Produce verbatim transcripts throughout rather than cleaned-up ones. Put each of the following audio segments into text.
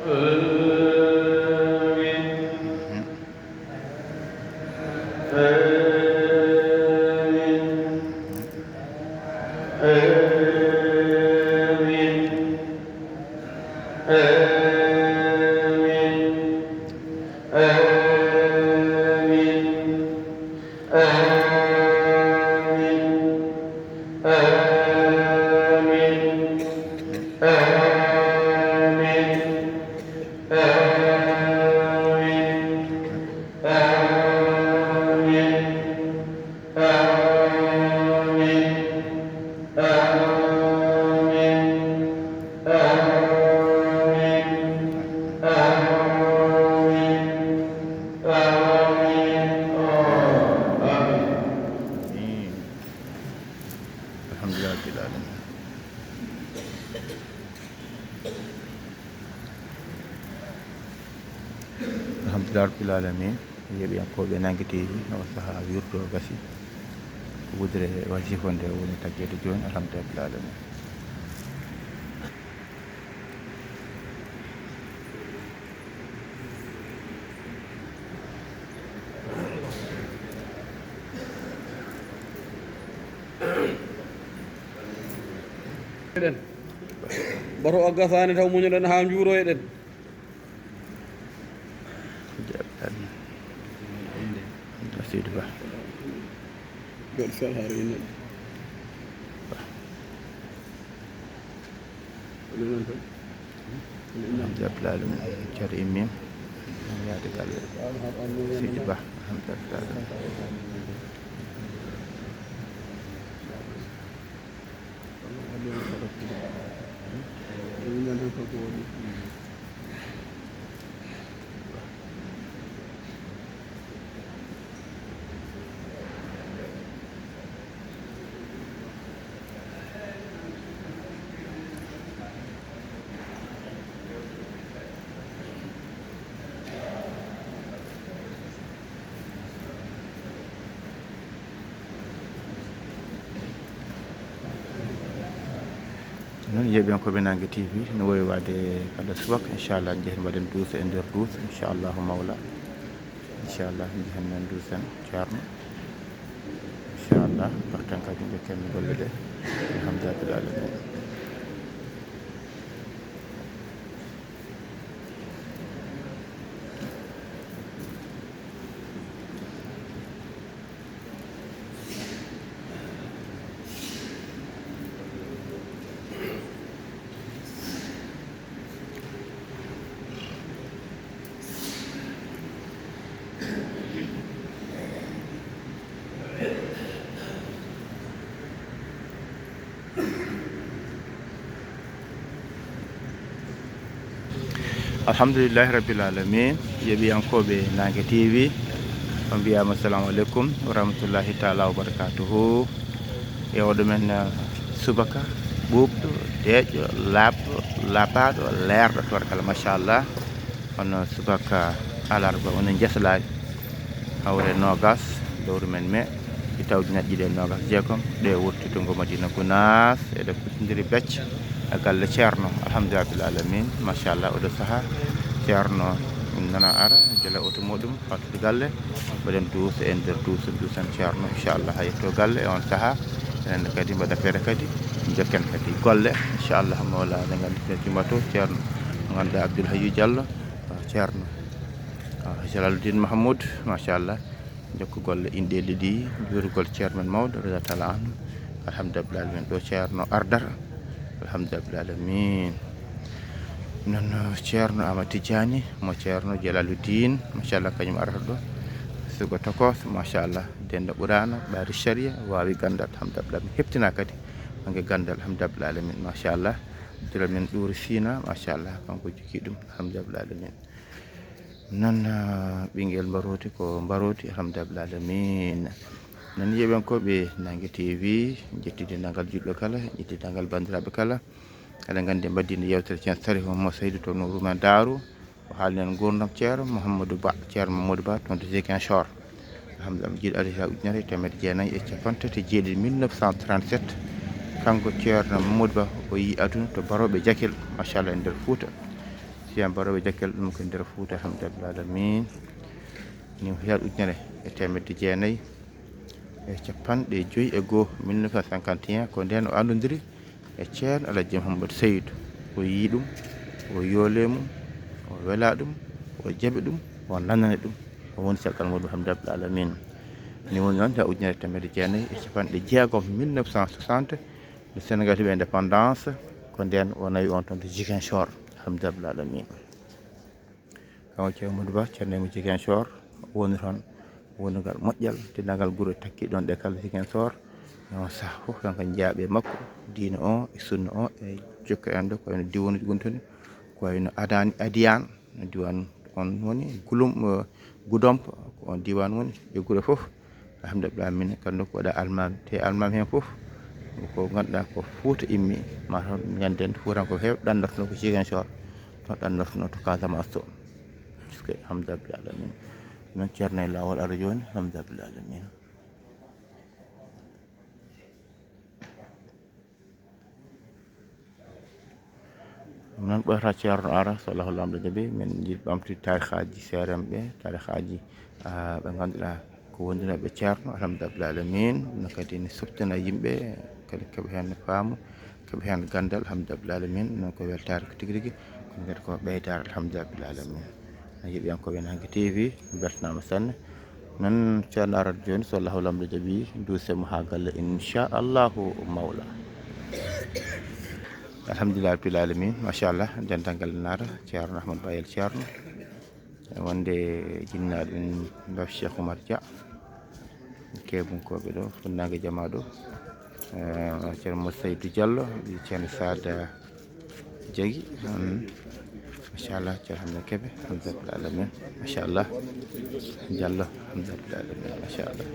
آمين. آمين. آمين. آمين. آمين. آمين. آمين. آمين. آمين. آمين. آمين. آمين. آمين. آمين. آمين. الحمد لله رب العالمين. الحمد لله رب العالمين. Yeeɓiyankooɓe Nangue T V, oo sahaa wirdu o gasi. Ko wudere wasifa nde woni taggeede jooni, alhamdulillahi rabbil aalamiin. Eɗen. Bato o gasaani taw muñoɗen haa njuuroyeɗen. Jaɓɓan. Seydi Ba. Mbeɗa fel hare ina. Alhamdulillahi rabbil aalamiin. Ceerno Immin. Yaade galle. Seydi Ba. Alhamdulillahi rabbil aalamiin. Noon, yeeɓiyankooɓe Nangue T V, no waawi waɗde kala subaka, inchallah, njehen mbaɗen duuso e nder duuso, inchallahu mawla. Inchallah, njehen men duusen ceerno. Inchallah, mbaɗten kadi njokken golle ɗe. Alhamdulillahi rabbil aalamiin. Alhamdulillahi rabbil aalamiin. Yeeɓiyankooɓe Nangue T V, on mbiyaama assalamu aleykum wa rahmatullahi taala wa barakatuhu. E oɗo men, eh, subaka ɓuuɓɗo, deeƴɗo, laaɓɗo, laaɓaaɗo, leerɗo, tubarkalla, machallah. Kono subaka alarba, onon njeslaaɓe. Hawre noogas lewru men mee, e tawdi ujunaaji ɗiɗi e noogas jeegom, ɗe wurti to ngo Madina Gunaas, eɗe kuccondiri becce e galle ceerno. Alhamdulillahi rabbil aalamiin, machallah, oɗo sahaa ceerno nana ara, jela oto muɗum, fattude galle, mbaɗen duuso e nder duuso, duusen ceerno, inchallah, haa yetto galle e on sahaa. Enen kadi mbaɗa feere kadi, jokken kadi golle, inchallah, mawla, eɗen nganndi no timmato, ceerno, mo ngannduɗaa, Abdoul Hayyu Diallo, ceerno, ah, Jalaluddin Mahmoud, machallah. Jokku golle inɗeeli ɗi, juurgol ceerno men mawɗo, radiyallahu taala anhu. Alhamdulillahi rabbil aalamiin, ɗo ceerno ardata. Alhamdulillahi rabbil aalamiin. Noon, ceerno Amad Tijani, mo ceerno Jalaluddin, machallah, kañum arata ɗo. Sugo tokos, machallah, denda Qur'aana, ɓaari sharia, waawi ganndal, alhamdulillahi, heptina kadi bannge ganndal, alhamdulillahi rabbil aalamiin, machallah. Dura men ɗuuri Sina, machallah, kanko jogii ɗum, alhamdulillahi rabbil aalamiin. Noon, ah, ɓinngel mbaroodi ko mbaroodi, alhamdulillahi rabbil aalamiin. Noon, yeeɓiyankooɓe Nangue T V, njetti denndaangal juulɓe kala, njetti denndaangal banndiraaɓe kala. Eɗen nganndi mbaɗdiino yeewtere Ceerno Salihu mo Seydi to Nuuru men Daaru. O haalni en nguurndam ceerno Mouhamadou Ba, ceerno Mamadou Ba, toon to Ziguinchor. Alhamdulillahi, jiiɗo adii ujunere e teemedde jeenayi e cappanɗe tati e jeeɗiɗi, mille neuf cent trente-sept. Kanko ceerno Mamadou Ba, o yii aduna to Barooɓe Jakel, machallah, e nder Fuuta. Tiyam Baroɓe Jakkel, ɗum ko nder Fuuta, alhamdulillahi alamin. Ni ko hitaande ujunere e teemedde jeenayi e capanɗe joyi e goo, mille neuf cent cinquante et un, ko ndeen o anndondiri e Ceerno Alhaji Mouhamadou Seydou. O yii ɗum, o yoole mum, o wela ɗum, o jaɓi ɗum, o nanani ɗum. O woni caggal muɗum, alhamdulillahi alamin. Ni woni noon, nde ujunere e teemedde jeenayi e capanɗe jeegom, mille neuf cent soixante, nde Sénégal heɓi indépendance, ko ndeen o nawi on toon to Ziguinchor, alhamdulillahi alamin. Kanko Ceerno Amadou Ba, Ceerno mo Ziguinchor, woni toon wondugal moƴƴal, denndaangal gure takkiiɗe ɗoon ɗe kala Ziguinchor. E on sahaa fof, kanko jeyaaɓe e makko, diine o, e sunna o, e jokka enɗam, ko wayno diiwaanuuji gonɗi toon, ko wayno Adani, Adiyan, diiwaan on woni Gulum, eh, Gudomp, ko on diiwaan woni, e gure fof. Alhamdulillahi alamin, kamɓe ko waɗa almaami, te almaami heen fof ko ngannduɗaa ko Fuuta immi, ma toon ngannden Fuutankooɓe heewɓe ɗannortoo ko Ziguinchor, toon ɗannortoo to Casamance to. Puisque alhamdulillahi alamin, noon Ceerno e laawol ara jooni, alhamdulillahi alamin. Ɗum noon ɓooyata Ceerno ara, so Allahu Laamɗo jaɓi, min njiɗi ɓamtude taarikaaji seerenɓe, taarikaaji, ah, ɓe ngannduɗaa ko wondunooɓe Ceerno, alhamdulillahi alamin, no kadi ne softina yimɓe, kadi keɓa heen faamu, keɓa heen ganndal, alhamdulillahi alamin, noon ko weltaare ko tigi rigi, kono kadi ko ɓeydaare, alhamdulillahi alamin. Yeeɓiyankooɓe Naange T V, mi beltanaama sanne. Min Ceerno arata jooni, so Allahu Laamɗo jaɓi, duuse mo haa galle, inchallahu mawla. Alhamdulillahi rabbil alamin, machallah, dental galle Naata, Ceerno Ahmad Bayel Ceerno. Wonde jinnaaɗo men Baba Cheikh Oumar Dia. Kebunkooɓe ɗo, funnaange jamaa ɗo. Eh, Ceerno Moussa Seydou Diallo, Ceerno Sada Jagi. Mm. Machallah, Ceerno Hamza Kebe, alhamdulillahi alamin. Machallah. Diallo, alhamdulillahi alamin. Machallah.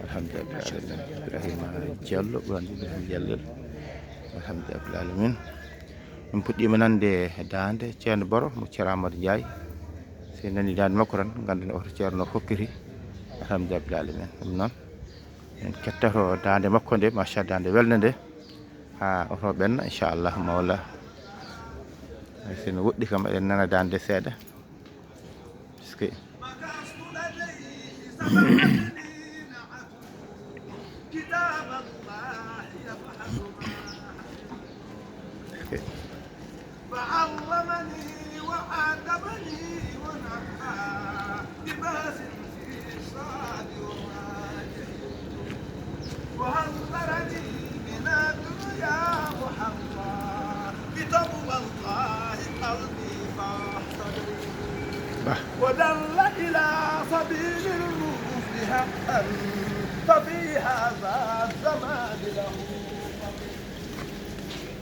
Alhamdulillahi alamin. Ibrahima Diallo, ɓuran Ibrahima Diallo. Alhamdulillahi alamin. Min puɗɗiima nande daande Ceerno Baro mo Ceerno Amadou Ndiaye. So en nani daande makko tan, ngannden oto Ceerno fokkiti. Alhamdulillahi alamin. Ɗum noon, en kettoto daande makko nde, machallah, daande welnde nde. Haa oto ɓenna, inchallah, mawla. Hay so no woɗɗi kam, eɗen nana daande seeɗa. Puisque فعلمني وأدبني ونفع بباس في صاد وما جهلت. وحذرني من الدنيا وحذر بتقوى الله قلبي فاحتضر. ودل إلى سبيل الرشد حقا ففي هذا الزمان له فضل.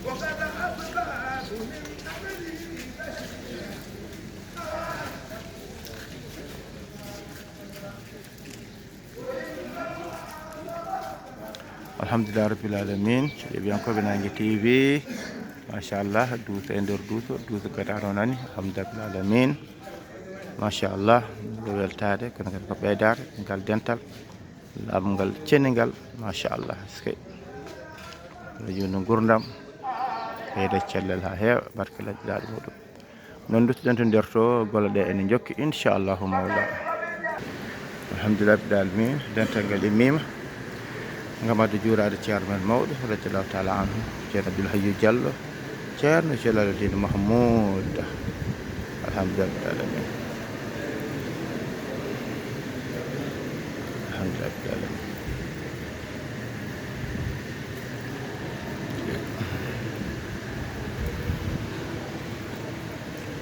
وقد أصبحت من قبله بشيرا. Alhamdulillahi rabbil alamin. Yeeɓiyankooɓe Naange T V, machallah, duuso e nder duuso, duuso gadaano nani, alhamdulillahi rabbil alamin. Machallah, ɗo weltaade, kono kadi ko ɓeydaare, ngal dental, laaɓngal, cenigal, machallah, eskey. Yo jooni ngurdam ɓeyda cellal haa heewa, barke laaɓi laaɓi muɗum. Noon duttoɗen to nder to, golle ɗe ene njokki, inchallahu mawla. Alhamdulillahi rabbil alamin, dental ngal immiima. Ngam adde juuraade Ceerno men mawɗo, radiyallahu taala anhu, Ceerno Abdoul Hayyu Diallo, Ceerno Jalaluddin Mahmoud. Alhamdulillahi rabbil alamin. Alhamdulillahi rabbil alamin.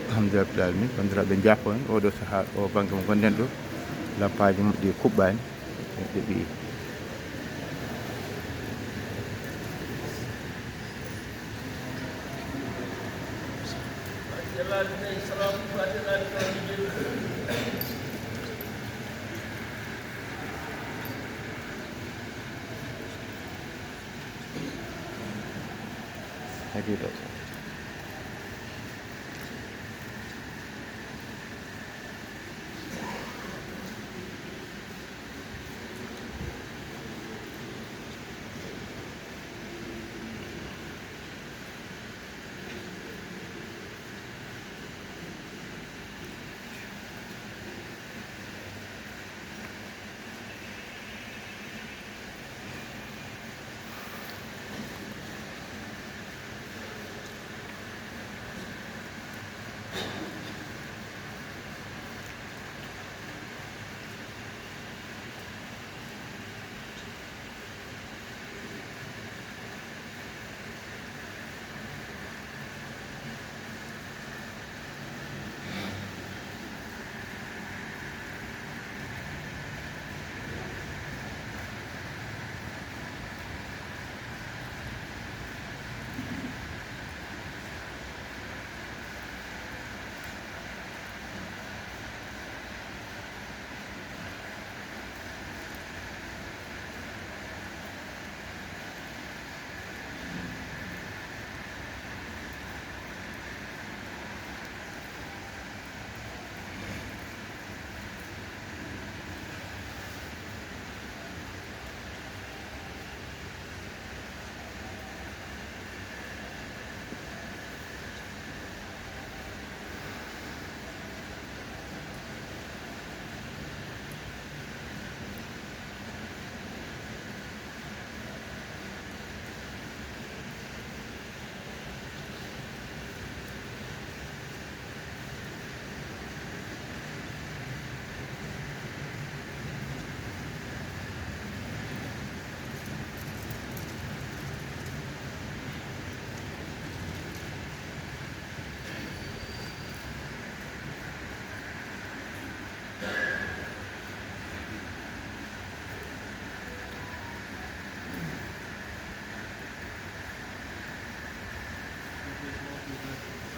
Alhamdulillahi rabbil alamin. Banndiraaɓe, njaafo en oɗo sahaa, o bannge mo ngonɗen ɗo, lampaaji mum ɗi kuɓɓaani, ɗi ɓi. Heɗiiɗo.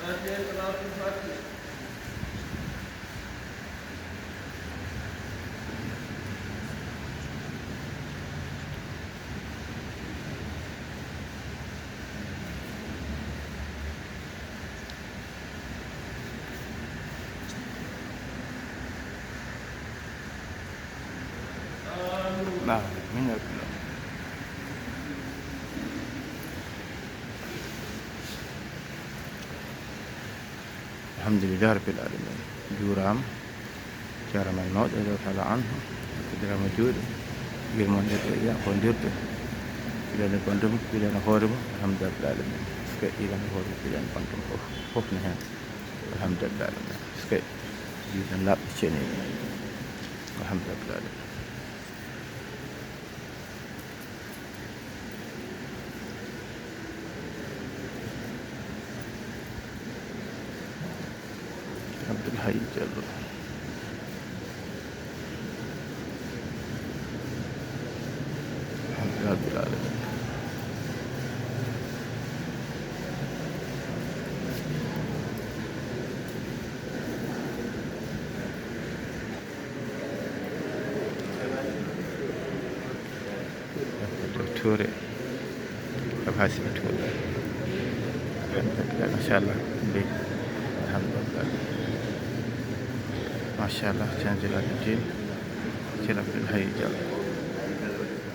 Amin. Alhamdulillah rabbil alamin. Juuraama. Ceerno men mawɗo, radiallahu taala anhu, hokkidiraama juuɗe, yurmondirɗe, yafondirɗe, ilani banndum, ilani hoore mum, alhamdulillahi rabbil alamin. Sike ilani hoore mum, ilani banndum fof, fof ne heen. Alhamdulillahi rabbil alamin. Sike juuɗe laaɓɗe ceeniiɗe. Alhamdulillahi rabbil alamin. Abdoul Hayy Diallo. Alhamdulillah rabbil alamin. Docteur Abhasi Touré. Alhamdulillah, machallah. Alhamdulillah. Machallah, Ceerno Jalaaluddin, Ceerno Abdoul Hayy Diallo.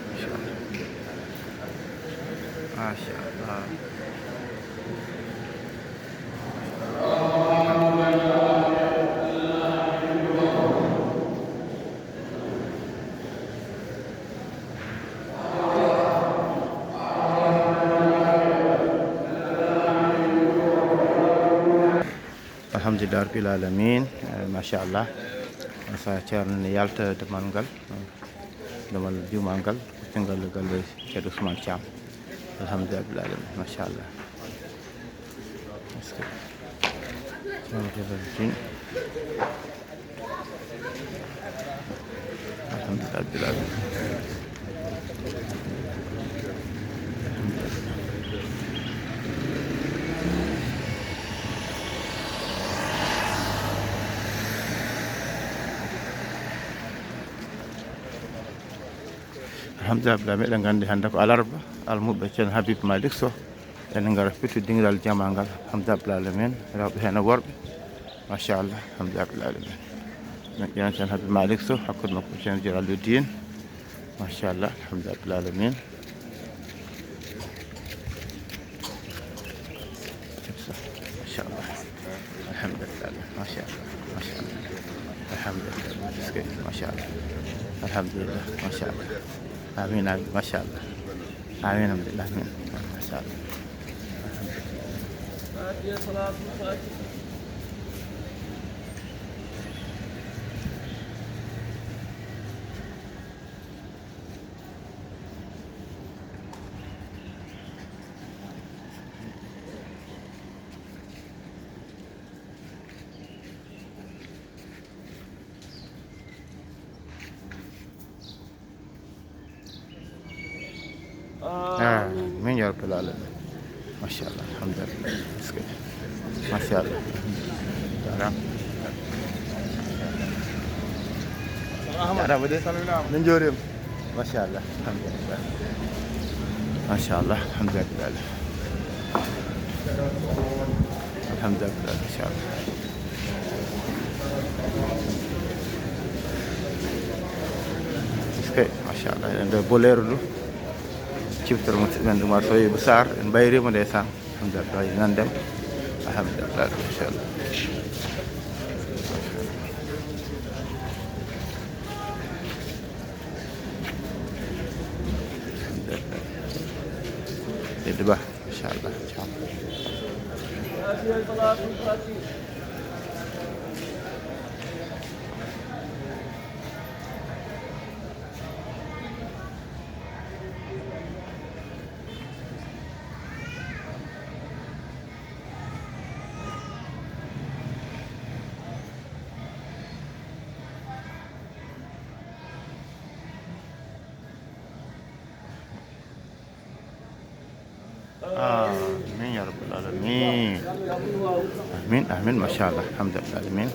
Machallah. Machallah. Alhamdulillah rabbil alamin. Eh, machallah. On saaha Ceerno ne yalta damal ngal, damal juumal ngal, kuccangal galle Ceerno Ousmane Thiam. Alhamdulillah rabbil alamin. Machallah. Est-ce que Ceerno Jalaaluddin. Alhamdulillah rabbil alamin. Alhamdulillah, meɗen nganndi hannde ko alarba, almuɓɓe Ceerno Habib Malick Sow. En ngara firti dingiral jamaa ngal, alhamdulillah rabbil alamin, rewɓe heen e worɓe. Machallah, alhamdulillah rabbil alamin. Men ƴeewan Ceerno Habib Malick Sow, hakkunde makko Ceerno Jalaaluddin. Machallah, alhamdulillah rabbil alamin. Machallah. Alhamdulillah, machallah, machallah. Alhamdulillah, est-ce que, machallah. Alhamdulillah, machallah. Amin, amin, machallah. Amin, alhamdulillah, amin. Machallah. Amin ya rabbal alamin. Machallah, alhamdulillah. Est-ce que, machallah. Jaaraama. Jaaraama de. Min njuuriima. Machallah, alhamdulillah. Machallah, alhamdulillah. Alhamdulillah, machallah. Est-ce que, machallah, en nder boleeru ndu. Ciftere musidɓe men Oumar Sow Ibou Sarr, en mbayriima ndeysaan. Alhamdulillah, nan dem. Alhamdulillah, machallah. Alhamdulillah. Teddu Ba, machallah. Ciao. Amin ya rabbal alamin. Amin, amin, machallah, alhamdulillah alamin.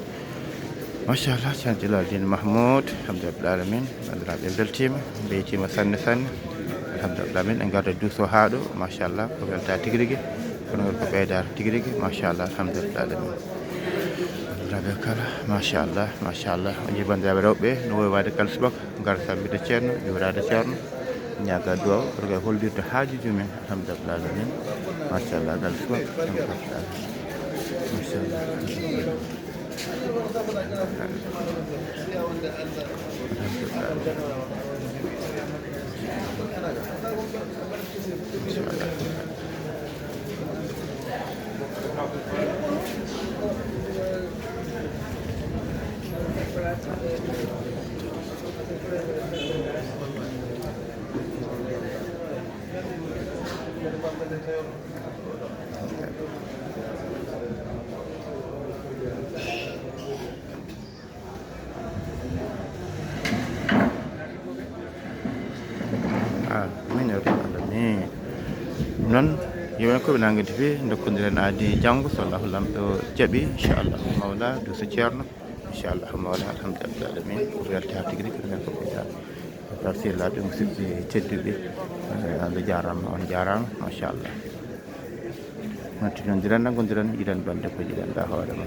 Machallah, Ceerno Jalal Din Mahmoud, alhamdulillah alamin. Banndiraaɓe, en mbeltiima, mbeytiima sanne sanne. Alhamdulillah alamin, en ngarda duuso haa ɗo, machallah, ko weltaa tigi rigi. Kono ko ɓeydaare tigi rigi, machallah, alhamdulillah alamin. Banndiraaɓe kala, machallah, machallah. O jii banndiraaɓe rewɓe, no wowi waɗde kala subaka, ngara sambita Ceerno, juuraade Ceerno, ñaaga duwaw, pour que hollirde haajuuji men, alhamdulillah alamin. Machallah, kala subaka, alhamdulillah. Machallah. Amin ya rabbal alamin. Noon, yimɓe ko ɓe nanngidi fii, ndokkondiren aadi janngo, so Allahu Laamɗo jaɓi, inchallahu mawla, duuso Ceerno, inchallahu mawla, alhamdulillahi alamin. Ko weltaare tigi rigi, ko men fof ɓeydaade. Ko sehilaaɓe, musidɓe tedduɓe, eh, Allah jaaraama, on jaaraama, machallah. Noddirondiren, nanngondiren, yiɗan bannde ko yiɗanɗaa hoore ma.